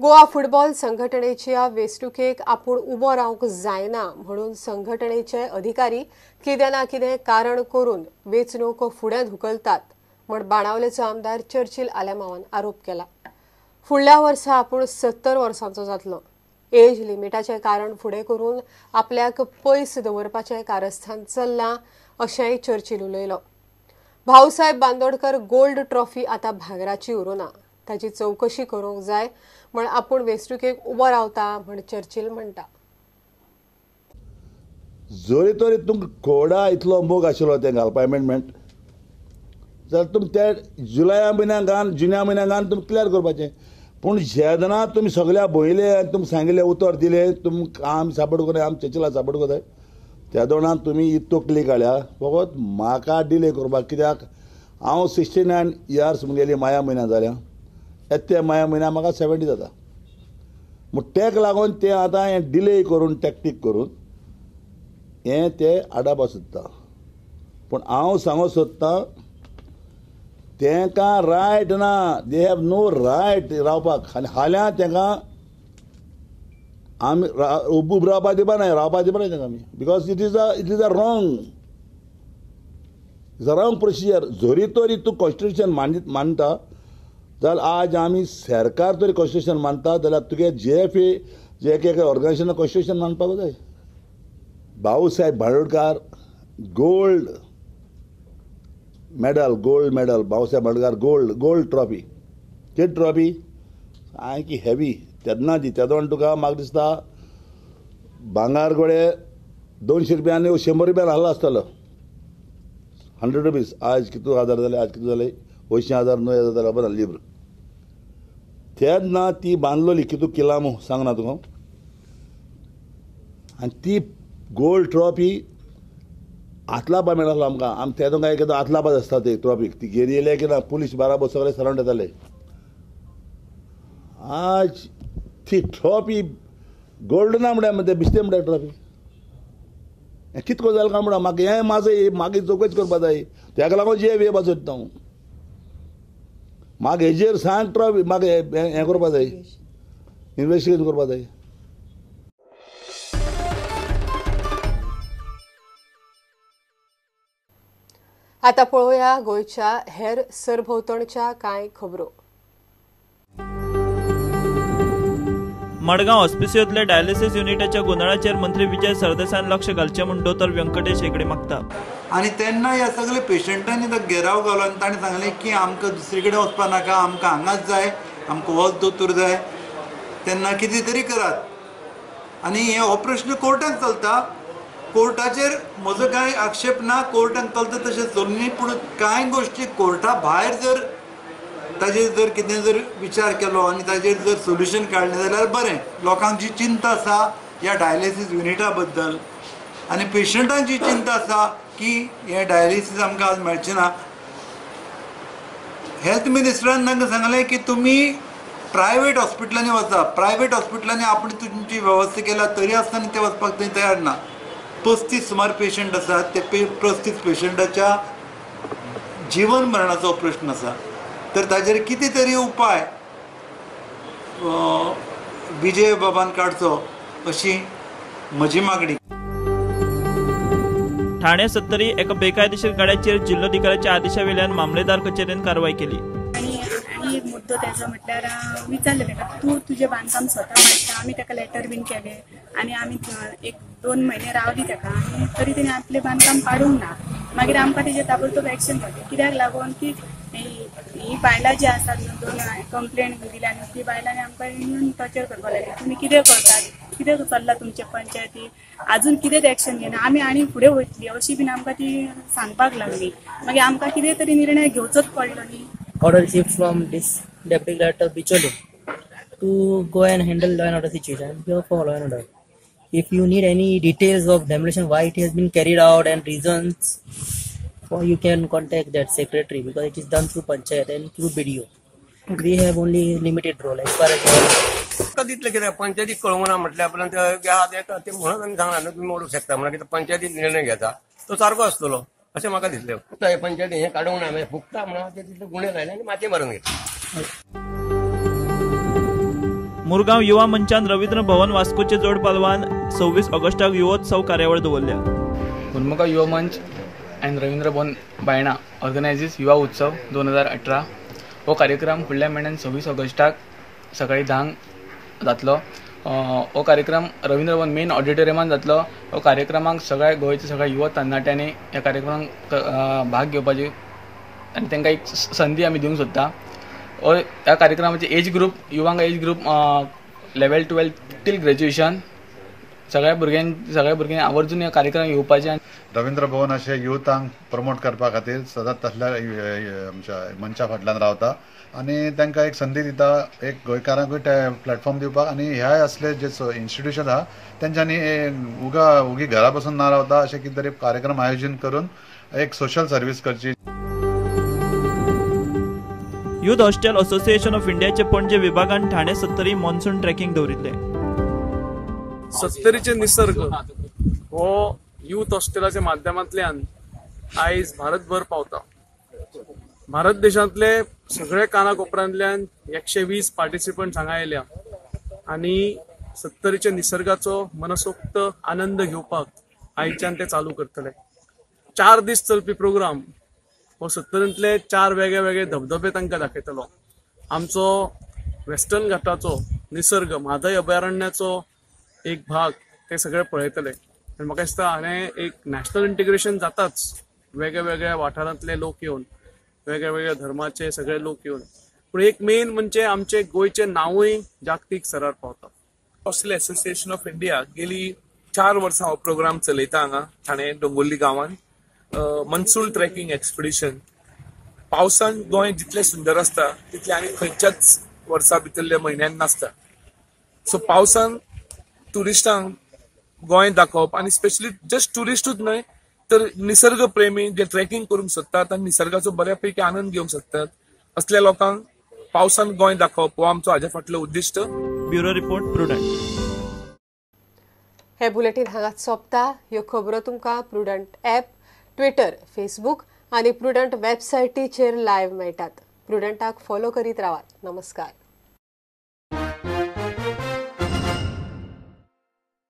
Goa football संघटनेच्या वेंचणुकेक आपूण उबो रावंक जायना म्हणून संघटनेचे अधिकारी कितें ना कितें कारण करून वेंचणूक फुडें धुकलतात म्हण बाणावलेचो आमदार चर्चिल आलेमावान आरोप केला. फुडल्या वर्सा आपूण 70 वर्सांचो जातलो. एज लिमिटाचें कारण फुडें करून आपल्याक पयस दवरपाचें कारस्थान चल्लां अशेंय चर्चिल उलयलो. भाऊसाहेब बांदोडकर गोल्ड ट्रॉफी आतां भांगराची उरूना, ताची चवकशी करूंक जाय म्हण आपूण वेंचणुकेक उबो रावता म्हण चर्चिल म्हणटा. जरी तरी तुमकां कोडा इतलो मोग आशिल्लो तें घालपा एमेंडमेंट जाल्यार तुमी त्या जुलया म्हयन्याक घालून जुन्या म्हयन्याक घालून तुमी क्लियर करपाचें. पूण जेन्ना तुमी सगळ्या भोयले आनी तुमी सांगिल्लें उतर दिलें तुमकां आमी सापोर्ट करताय, आमी चर्चिला सापोर्ट करताय, त्या दोणान तुमी ही तकली काडल्या फकत म्हाका डिले करपाक. कित्याक हांव 69 इयर्स मुगेली माया म्हयन्या जाल्या, येता माया म्हयन्या म्हाका 70 जाता. म्हूण तेका लागून ते आतां हें डिले करून टॅक्टीक करून हें ते आडावपा सोदता. पूण हांव सांगूंक सोदतां तेंकां रायट ना, they have no right रावपाक. आनी हाल्यां तेंकां आमी उबो रावपा दिवपा नाय, रावपा दिवपा नाय तेंकां आमी, because it is a wrong, it's a wrong procedure. जरी तरी तूं कॉन्स्टिट्युशन मानता जाल्यार आज आमी सरकार तरी कॉन्स्टिट्युशन मानता जाल्यार तुगे जे एफ ए जे एक ऑर्गनायझेशन कॉन्स्टिट्युशन मानपाक जाय. Bhausaheb Bandodkar gold medal, gold medal Bhausaheb Bandodkar gold gold trophy, कितें ट्रॉफी सामकी हेवी तेन्ना दी. तेदोण तुका म्हाका दिसता भांगार गोडे 200 रुपयांनी 100 रुपयान हाडलो आसतलो, 100 रुपीज. आज कितू हजार जाले, आज कितू जाले, 80,000 9,000 जाले खबर लिब्र. तेन्ना ती बांदलोली कितू किलामू सांगना तुका. आनी ती गोल्ड ट्रॉफी आतलापा मेळासलो आमकां. आमी तेदो काय केदो आतलापाच आसता ते ट्रॉफीक, ती घेवन येयले की ना पुलीस बाराबर सगळे सरावंड येताले. आज ती ट्रॉफी गोल्ड ना म्हळ्यार ते बिस्ते म्हळ्यार ट्रॉफी हें कितको जालें काय म्हणा म्हाका हें म्हाजो मागीर चवकशी करपा जाय. तेका लागून जे वे सोदता हांव, म्हाका हेजेर सांग ट्रॉफी म्हाका हें करपा जाय, इन्वेस्टिगेशन करपा जाय. आता पळोवया गोंयच्या हेर सरभोंवतणच्या कांय खबरो. मडगांव हॉस्पिसियोतल्या डायलिसिस युनिटाच्या गोंदळाचेर मंत्री विजय सरदेसायान लक्ष घालचें म्हूण दोतोर व्यंकटेश हेगडे मागता. आनी तेन्ना ह्या सगळे पेशंटांनी तो घेराव घालो आनी ताणें सांगलें की आमकां दुसरे कडेन वचपा नाका, आमकां हांगाच जाय, आमकां होच दोतोर जाय, तेन्ना कितें तरी करात. आनी हें हो प्रश्न कोर्टान चलता, कोर्टाचेर म्हजो कांय आक्षेप ना, कोर्टान चलता तशें चलुनी, पूण कांय गोश्टी कोर्टा भायर जर ताजेर जर कितें जर विचार केलो आनी ताजेर जर सोल्युशन काडलें जाल्यार बरें. लोकांक जी चिंता आसा ह्या डायलिसीस युनिटा बद्दल आनी पेशंटांची चिंता आसा की हें डायलिसीस आमकां आज मेळचें ना, हेल्थ मिनिस्टरान तांकां सांगलें की तुमी प्रायवेट हॉस्पिटलांनी वचा, प्रायवेट हॉस्पिटलांनी आपण तुमची वेवस्था केल्या तरी आसतना ते वचपाक थंय तयार ना. 35 सुमार पेशंट आसात, ते 35 पेशंटाच्या जीवन मरणाचो प्रश्न आसा, तर ताजेर कितें तरी उपाय विजय बाबान काडचो अशी म्हजी मागणी. ठाणे सत्तरी एका बेकायदेशीर गाड्याचेर जिल्लोधिकाऱ्याच्या आदेशावेल्यान मामलेदार कचेरेन कारवाय केली. आनी एक मुद्दो तेजो म्हटल्यार विचारलें ताका, तूं तुजें बांदकाम स्वता माडटा, आमी ताका लेटर बीन केलें आनी आमी 1-2 म्हयने रावली ताका आनी तरी तेणी आपलें बांदकाम पाडूंक ना. मागीर आमकां तेजेर ताबडतोब एक्शन घेतलें, कित्याक लागून की ही बायलां जी आसात न्हू 2 कंप्लेन दिल्या न्हू, ती बायलांनी आमकां येवन टॉर्चर करपाक लागली, तुमी कितें करतात, कितें चल्लां तुमचे पंचायती, अजून कितेंच एक्शन घेना, आमी आनी फुडें वयतली अशी बीन आमकां ती सांगपाक लागली. मागीर आमकां कितें तरी निर्णय घेवचोच पडलो न्ही. Order received from this Deputy Collector Bicholim to go and handle law and order situation. We are for law and order. If you need any details of demolition, why it has been carried out and reasons, for you can contact that secretary, because it is done through panchayat and through BDO. We have only limited role as far as तितलें कितें पंचायतीक कळोवंक ना म्हटल्यार उपरांत ते म्हणून आमी सांगला न्हू तुमी मोडूंक शकता म्हणून, कितें पंचायतीन निर्णय घेता तो सारको आसतलो अशें म्हाका दिसलें. पंचायती हें काडूंक ना, मागीर फुकता म्हणून ते तितले गुणे लायले आनी माती मारून घेतली. मुरगांव युवा मंचान रवींद्र भवन वास्कोचे जोड पालवान 26 ऑगस्टाक युवोत्सव कार्यावळ दवरल्या. Mormugao Yuva Manch and Ravindra Bhavan Baina organises Yuva Utsav 2018. हो कार्यक्रम फुडल्या म्हयन्यान 26 ऑगस्टाक सकाळी 10 जातलो. हो कार्यक्रम रवींद्र भवन मेन ऑडिटोरियमान जातलो. हो कार्यक्रमाक सगळ्या गोंयच्या सगळ्या युवा तरणाट्यांनी ह्या कार्यक्रमाक भाग घेवपाची आनी तांकां एक संदी आमी दिवंक सोदता. ह्या कार्यक्रमाचे एज ग्रूप युवांक age group level 12 till graduation सगळ्या भुरग्यांनी आवर्जून ह्या कार्यक्रमाक येवपाचें. रवींद्र भवन अशें युथांक प्रमोट करपा खातीर सदांच तसल्या आमच्या मंचा फाटल्यान रावता आनी तांकां एक संदी दिता, एक गोंयकारांकूय प्लॅटफॉर्म दिवपाक आनी ह्या असले जे इन्स्टिट्यूशन आहा तेंच्यांनी उगी घरा बसून ना रावता अशें कितें तरी कार्यक्रम आयोजन करून एक सोशल सर्वीस करची. युथ हॉस्टेल असोसिएशन ऑफ इंडियाचे पणजे विभागान ठाणे सत्तरी मॉन्सून ट्रेकिंग दवरिल्ले. सत्तरीचे निसर्ग हो युथ हॉस्टेलाच्या माध्यमांतल्यान आयज भारतभर पावता. भारत देशांतले सगळे कानाकोपऱ्यांतल्यान 120 पार्टिसिपंट हांगा आयल्या आनी सत्तरीच्या निसर्गाचो मनसोक्त आनंद घेवपाक आयच्यान ते चालू करतले. 4 दीस चलपी प्रोग्राम हो सत्तरींतले 4 वेगळे वेगळे धबधबे तांकां दाखयतलो. आमचो वेस्टर्न घाटाचो निसर्ग, म्हादय अभयारण्याचो एक भाग ते सगळे पळयतले. आनी म्हाका दिसता हांवें एक नॅशनल इंटिग्रेशन जाताच, वेगळ्या वेगळ्या वाठारांतले लोक येवन, वेगळ्या वेगळ्या धर्माचे सगळे लोक येवन, पूण एक मेन म्हणजे आमचे गोंयचें नांवूय जागतीक स्तरार पावता. हॉस्टेल असोसिएशन ऑफ इंडिया गेली 4 वर्सां हो प्रोग्राम चलयता हांगा ठाणे डोंगुर्ली गांवांत. Monsoon trekking expedition. पावसान गोंय जितलें सुंदर आसता तितलें आनी खंयच्याच वर्सा भितरल्या म्हयन्यान नासता. सो पावसान ट्युरिस्टांक गोंय दाखोवप आनी स्पेशली जस्ट ट्युरिस्टूच न्हय तर निसर्ग प्रेमी जे ट्रेकिंग करूंक सोदतात आनी निसर्गाचो बऱ्या पैकी आनंद घेवंक शकतात असल्या लोकांक पावसान गोंय दाखोवप हो आमचो हाज्या फाटलो उद्दिश्ट. Bureau report, Prudent. हे बुलेटीन हांगाच सोंपता. ह्यो खबरो तुमकां प्रुडंट ॲप, ट्विटर, फेसबूक आनी प्रुडंट वेबसायटीचेर लायव्ह मेळटात. प्रुडंटाक फॉलो करीत रावात. नमस्कार.